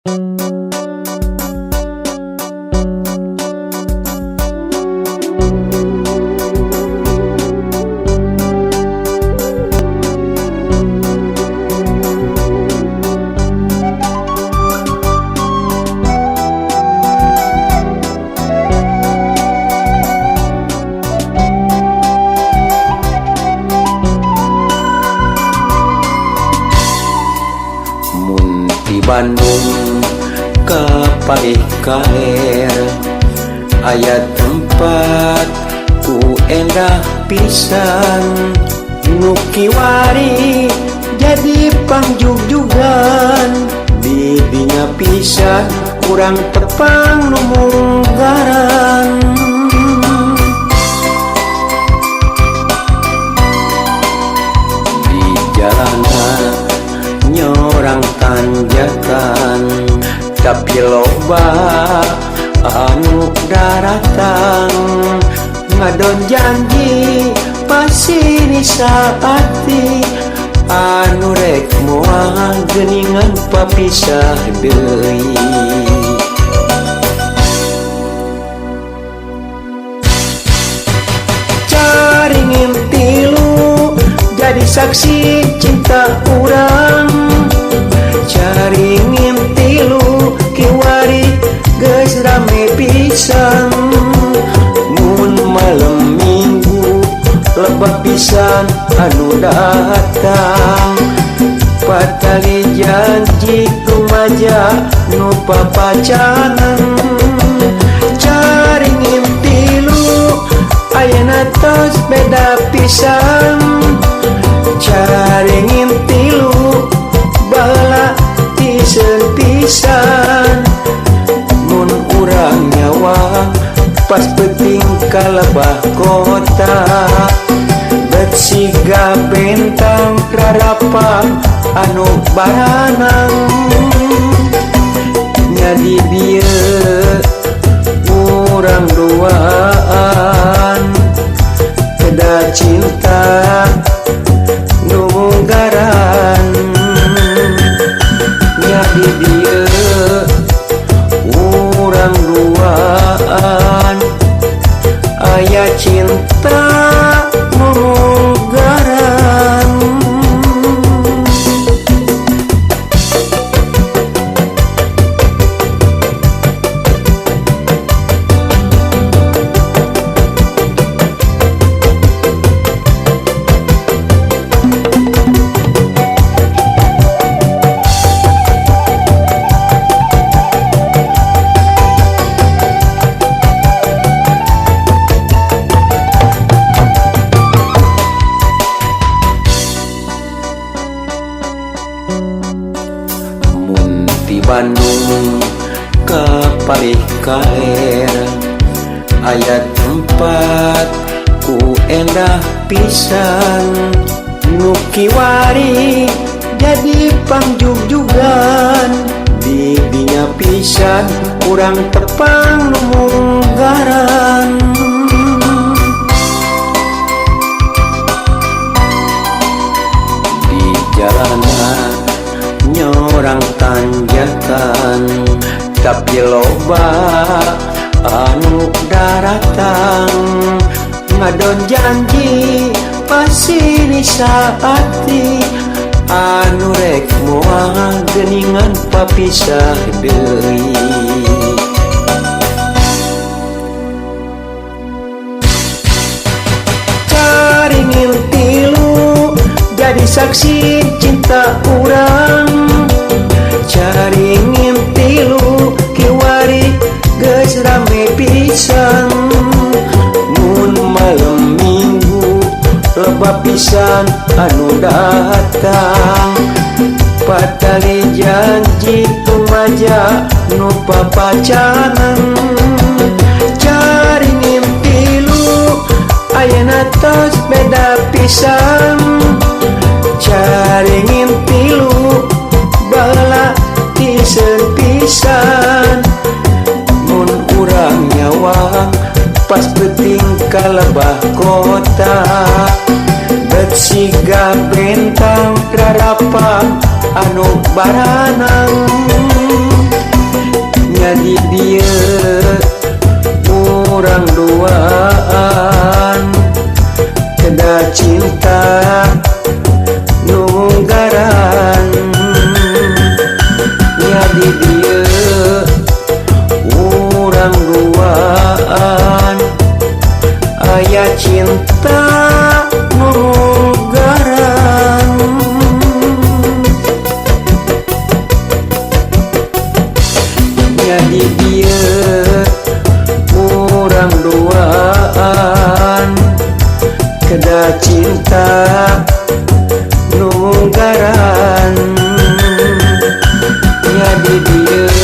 Mun ti Bandung ka Palih Kaler aya tempat ku endah pisan, nu kiwari jadi pangjugjugan. Di dinya pisan kurang tepang nu munggaran. Di jalanan nyorang tanjakan, tapi loba anu daratang. Ngadon janji pasti saati, anu rek moal geuningan papisah deui. Caringin tilu jadi saksi cinta urang, caringin tilu kiwari geus rame pisan. Mun malam minggu lebah pisan anu datang, patali janji rumaja nu papacanan. Caringin tilu ayeuna tos beda pisan, caringin tilu baheula tiseun pisan. Mun urang nyawa pas peuting ka lebah kota, bet siga bentang rarapa anu baranang. Nya di dieu urang duaan, beda cinta nu munggaran. Nya di dieu urang duaan, aya cinta munggaran. Mun ti Bandung ka Palih Kaler aya tempat ku endah pisan, nu kiwari jadi pangjugjugan. Di dinya pisan urang tepang nu munggaran. Di jalanan nyorang tanjakan, tapi loba anu daratang. Ngadon janji pasti saati, anu rek moal geuningan papisah deui. Caringin tilu jadi saksi cinta urang, caringin tilu kiwari geus rame pisan. Mun malam minggu lebah pisan anu datang, patali janji rumaja nu papacanan. Caringin tilu ayeuna tos beda pisan, caringin tilu baheula tiseun pisan. Mun urang nyawa pas peuting ka lebah kota, bet siga bentang rarapa anu baranang. Nya di dieu urang duaan, aya cinta nu garang. Nya di dieu urang duaan, kedah cinta nu garang. Nya di dieu.